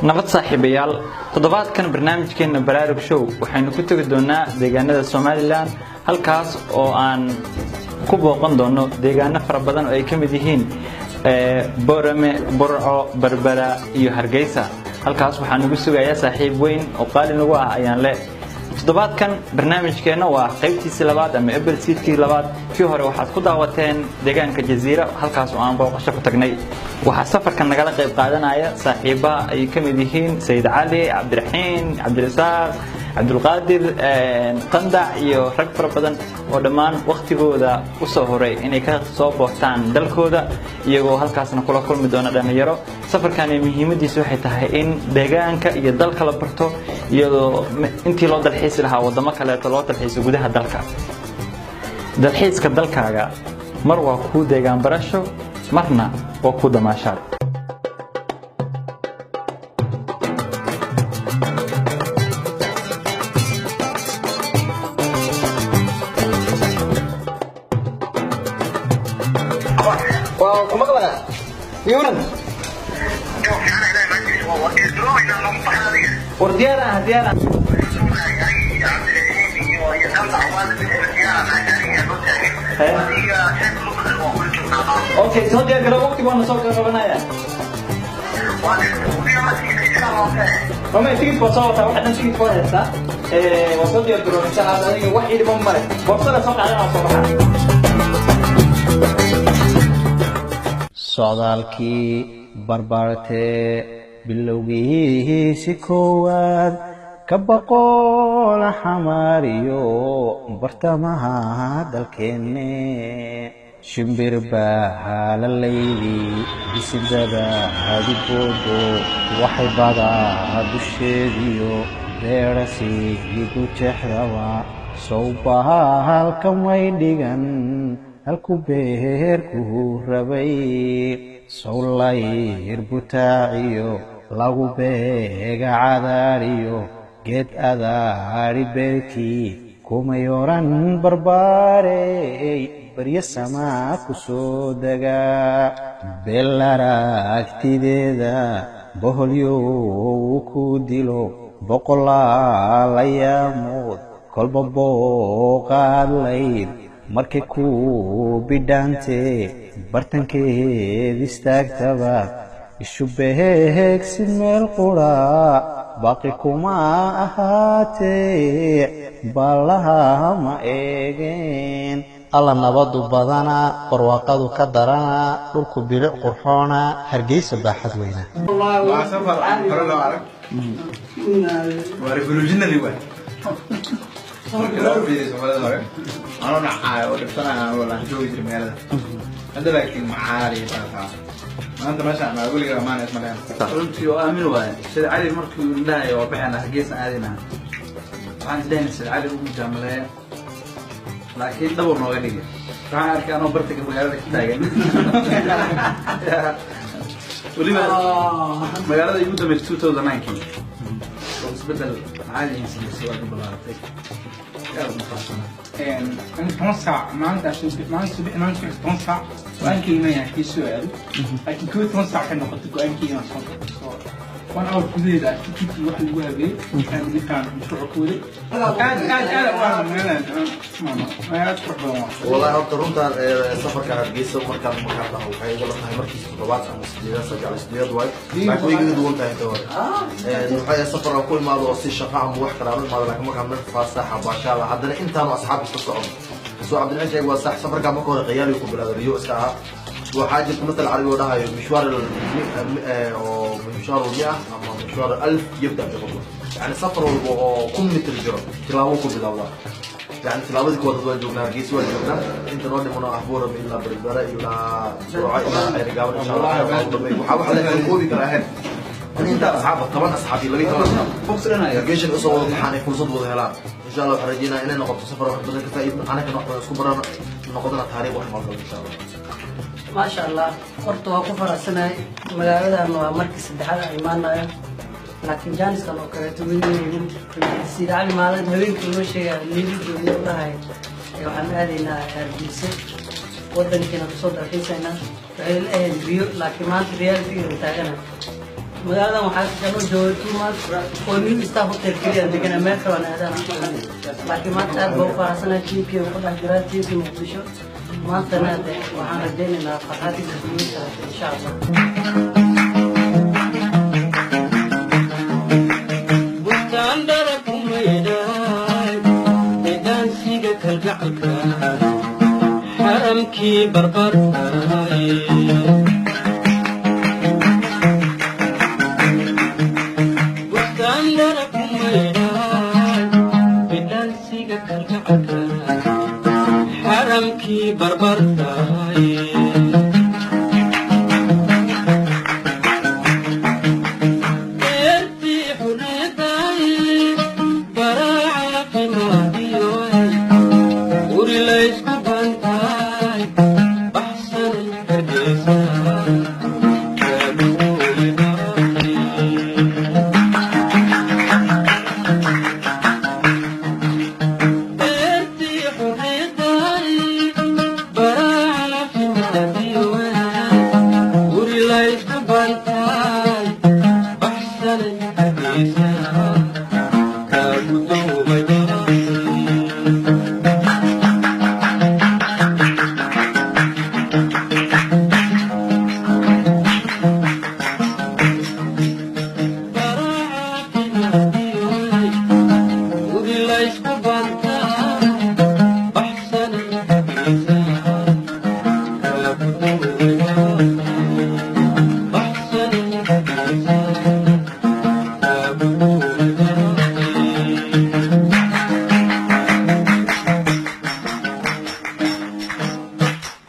Nabad saaxiibayaal, toddobaadkan barnaamijkeena Baraarug Show waxaynu ku tegi doonaa deegaanada Somaliland, halkaas oo aan ku booqan doono deegaano fara badan oo ay ka mid yihiin Borame, Burco, Berbera iyo Hargeysa. Halkaas waxaan ugu sugayaa saaxiib weyn oo qaali nagu ah ayaan le. Toddobaadkan barnaamijkeenna waa qaybtiisii labaad ama episode-kii labaad. Kii hore waxaad ku daawateen deegaanka Jaziira, halkaas oo aan booqasho ku tagnay. Waxaa safarkan nagala qayb qaadanaya saaxiibaha ay ka mid yihiin Sayid Cali, Cabdiraxiin, Cabdirasaaq, Cabdulqaadir, Qandac iyo rag fara badan oo dhammaan wakhtigooda u soo horay inay ka soo booxtaan dalkooda, iyagoo halkaasna kula kulmi doona dhallinyaro. Safarkani muhiimadiisu waxay tahay in deegaanka iyo dalka la barto, iyadoo intii loo dalxiisi lahaa waddamo kaleeto loo dalxiiso gudaha dalka. Dalxiiska dalkaaga mar waa kuu deegaan barasho, marna waa kuu damaashaad. Waa ku maqlaa yuran. War diyaar ah, diyaar ah. Okay, soo diyaar garo, waqti baana soo qabanaya. Mama, tigid waa soo wataa, waxa dhan tigid waa haystaa. Waa soo diyaar garoo insha Allah. Adiga wax ii dhiman male, boorsada soo qaadan, waa soo baxa. Socdaalkii barbaartee bilowgiisi koowaad ka boqol xamaariyo bartamaha dalkeenne, shimbir baa layli bisidada hadiboodo, waxay badaa dusheediyo beerasiidu jeexdaba sowbahalka may dhigan halku beerku rabay, sowlayr butaaciyo lagu beega cadaariyo geed adaari beerkii kumay oran barbaarey, baryo samaa ku soo degaa beelaragtideeda boholyow ku dilo boqolaalayaamood kolba booqaadlayd markay ku bidhaantee bartankeed istaagtaba ishu beegsi meel qura baaqi kuma ahaatee baallaha ma eegeen. Alla nabadu badanaa, barwaaqadu ka daranaa, dhulku bilic qurxoonaa, Hargeysa baaxad weynaa. Waa safar aan hore loo arag, waa revolutionary waay. Safarka loo fiiriyo Soomaalida hore anoo nacaayo oo dhibsanaya aan joogi jiray magaalada hadda, laakiin macaali baa maanta meeshaan maa weligaa amaana isma dhehen. Runtii oo aamin waaye Sayid Cali markii uu dhahayo waa baxayna, Hargeysa aadina, waxaan isdhahayna Sayid Cali ugu mujaamaleeya, laakiin dhabow nooga dhigay. Waxaan arkay anoo bartanka magaalada ka taagan, weliba magaalada igu dambeysay 2009-kii oo isbedel caadi ahayn samaysay, waa balaaratay, aad u faraxsanahay. أنا 10 saac maalintaas maalinta subax, maalinta subax 10 saac go-aankii iman kii soo aado, laakiin 11 saac ka noqotay go-aankii inaan soo baxo. So one hour gudaheeda tikidkii wax lagu habeeyey ninkaan mashruuca ku waday aad aad aad u ahla magaalada, aad qurux badan waa. Wallahi horta runtaan safarkan Hargeysa markaan dhaho waxay igala tahay markii toddobaad ama sideedaad, sagaal, sideedaad waay, laakiin way igaga duwan tahay inta hore. Waxay safar aan ku imaado oo si shaqo ama wax kale aan u imaado, laakiin markaan meel faasaxa baashaala haddana intaanu asxaab isla socono. Soo Cabdilciin sheeg waa sax, safarkaan marka hore khiyaali ku bilaabay, riyo iska ahaa. Waxaa jirta masal carabi oo dhahayo مشوار oo مشوار 100 ama مشوار 1000 يبدأ بخطوة، yani safar walba oo 1000 mitir jiro tilaabo ku bilowdaa. Yani tilaabadii kuwaad waan joognaa, Hargeysa waan joognaa, inta noo dhimano ah Buuram ilaa Berbera ilaa Burco ilaa Ceerigaabo insha Allah waxaa wax la koobi kara ahayn. Inta asxaaba 10 asxaab iyo 12 asxaab Hargeysa usoo wada baxaan ay fursad wada helaan insha Allah, waxaan rajeynaya inay noqoto safar wax badan ka faa'iidno, anagana wax badan isku barano, noqodana taariikh wax maalgalo insha Allah. Maasha Allah, horta waa ku faraxsanahay. Magaaladan waa markii saddexaad aan imaanayo, laakiin jaaniskan oo kaleeto weyneynin. Sida Cali maalin habeenkii noo sheegaya niigu joogna u dhahay waxaan aadaynaa Hargeysa, wadankiina kusoo dalxiisaynaa, waxay la ahayd riyo, laakiin maanta reality-ga taagana. Magaaladan waxaa anoo joogay 2 months oo New Star Hotel keliya degana, meel kale aan aadaan, laakiin maanta aad baa u faraxsanahay. Tiimkii ku dhex jiraa, tiimkii Muqdisho. Maantana de waxaan rajaynaynaa farxadii muslimiinta, insha Allah. Bustandara kumaydhay degaansiga kalgacalka, xaramkii barbartahay. Bustandara kumaydhay degaansiga kalgacalka, xaramkii barbartahay. Beertii xurriyaday, baraaca qimaadiyoy, guri laysku bantaay, baxsanay Hargeysa. Beertii xurriyaday, baraaca qimaadiyoy, guri laysku bantaay, baxsanay Hargeysa. Kaagudoobay.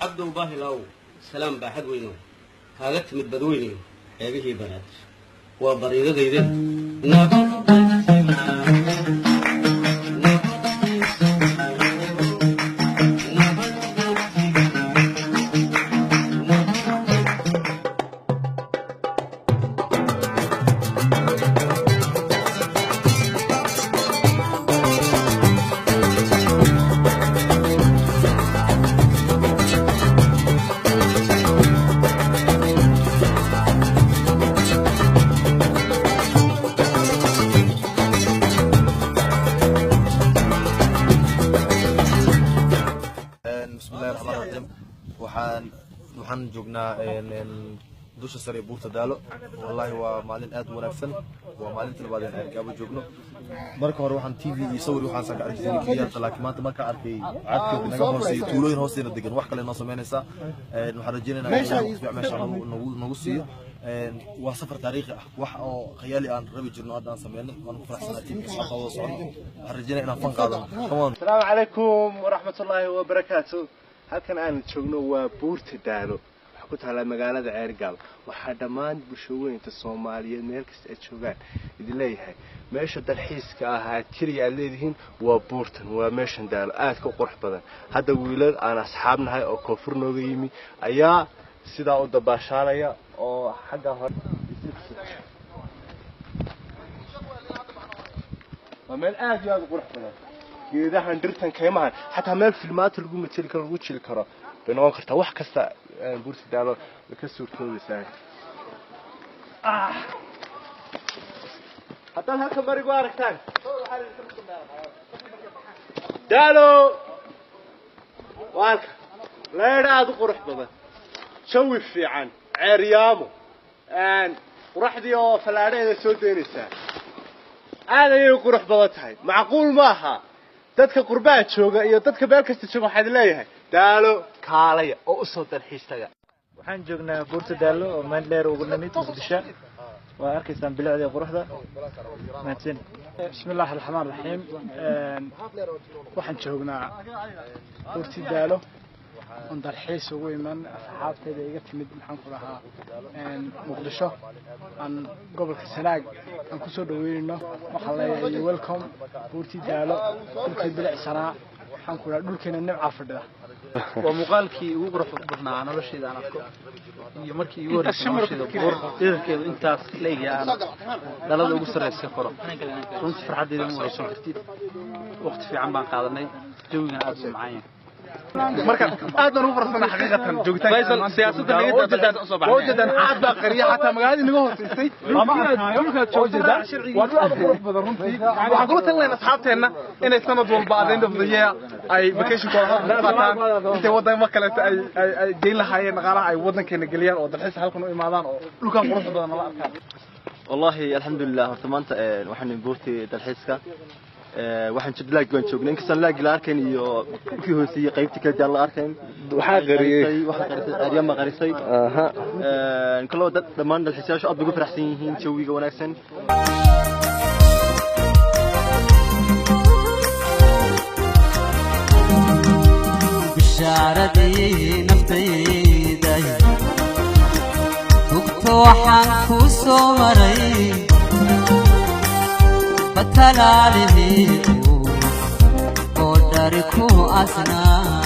Cabdow baahilaw, salaam baaxad weyno kaaga timid badweyne, xeebihii Banaadir waa bariidadayden. Nabad. Bismillahi raxmaan raxiim. Waxaan joognaa dusha sare ee buurta Daalo. Wallahi waa maalin aad u wanaagsan, waa maalinta labaad ee Ceergaabo joogno. Marka hore waxaan TV iyo sawir waxaan ka arki jiray keliya, laakiin maanta markaan arkay cadka naga hooseeyo, tuulooyin hoosteena degan, wax kale noo samaynaysaa. Waxaan rajaynaynaa in Ilaahay fiican meesha nagu siiyo. Waa safar taariikhi ah, wax oo khayaali aan rabi jirno hadda aan sameynay. Waan ku faraxsanahay tiimka, asxaabta wada socono. Waxaan rajaynaya inaan fan qaadano. Come on. Asalaamu calaykum waraxmatullaahi wabarakaatu. Halkan aan joogno waa buurta Daalo, waxaa ku taallaa magaalada Ceergaabo. Waxaa dhammaan bulshooyinka Soomaaliyeed meel kasta ay joogaan idin leeyahay, meesha dalxiiska ahaa keliya aad leedihiin waa buurtan, waa meeshan Daalo, aadka u qurux badan. Hadda wiilal aan asxaabnahay oo koonfur nooga yimi ayaa sidaa u dabaashaalaya oo xagga hore. Waa meel aad iyo aad u qurux badan, geedahan, dhirtan, kaymahan, xataa meel filmaanta lagu mateli karo, lagu jili karo bay noqon kartaa. Wax kasta buurta Daalo way ka suurtoobaysaa. Haddaad halka marigu aragtaan Daalo, waa halka leedh aada u qurux badan, jawi fiican, Ceeryaamo quraxdii oo fallaadhaheeda soo daynaysaa. Aad ayay u qurux badan tahay, macquul maaha. Dadka qurbaha jooga iyo dadka meel kasta jooga waxaad leeyahay, Daalo kaalaya oo usoo dalxiis taga. Waxaan joognaa buurta Daallo oo meel dheer ugu nimid Muqdisho. Waa arkaysaan bilicda iyo quruxda. Mahadsan. Bismi illaahi raxmaan raxiim. Waxaan joognaa buurti Daalo oon dalxiis ugu iman asxaabtayda iga timid, maxaan ku dhahaa, Muqdisho, aan gobolka Sanaag aan kusoo dhaweynayno. Waxaan leeyahay welcome buurti Daalo, dhulkii bilicsanaa, waxaan ku dhahaa dhulkeena nimcaa fadhida. Waa muuqaalkii ugu quruxda badnaa noloshayda aan arko iyo markii iigu horreysay noloshayda buur dhererkeedu intaas leeyahay aan dhalada ugu sarreysa koro. Runtii farxaddeyda ma wareysan kartid. Waqti fiican baan qaadanay, jawigana aad buu macaan yahay. Marka aad baan ugu faraxsanahay xaqiiqatan joogitaanka. Faisal, siyaasadda naga daa, dalxiis u soo baxnay. Waa ujeedaan, caad baa qariya xataa magaaladii naga hooseysay lama arkaayo. Waa ujeedaan, waa dhul aad u qurux badan runtii. Waxaan kula talinayn asxaabteenna inay sanad walba at the end of the year ay vacationkooda halkan ku qaataan, intay wadamo kaleeto ay geyn lahaayeen dhaqaalaha, ay wadankeena geliyaan oo dalxiis halkan u imaadaan oo dhulkan quruxda badan nala arkaan. Wallahi alxamdulilah, horta maanta waxaan buurtii dalxiiska, waxaan jid laag baan joognay, inkastaan laagi la arkayn iyo dhulkii hooseeyey qaybtii kale daan la arkayn. Waxaa qariyey. Waxaa qarisay ceeryan baa qarisay. Kaloo dad dhammaan dalxiisayaashu aad bay ugu faraxsan yihiin jawiga wanaagsan. Bishaaradii naftayday bugto, waxaan kuu soo maray batalaalihii oo dhari ku asnaa.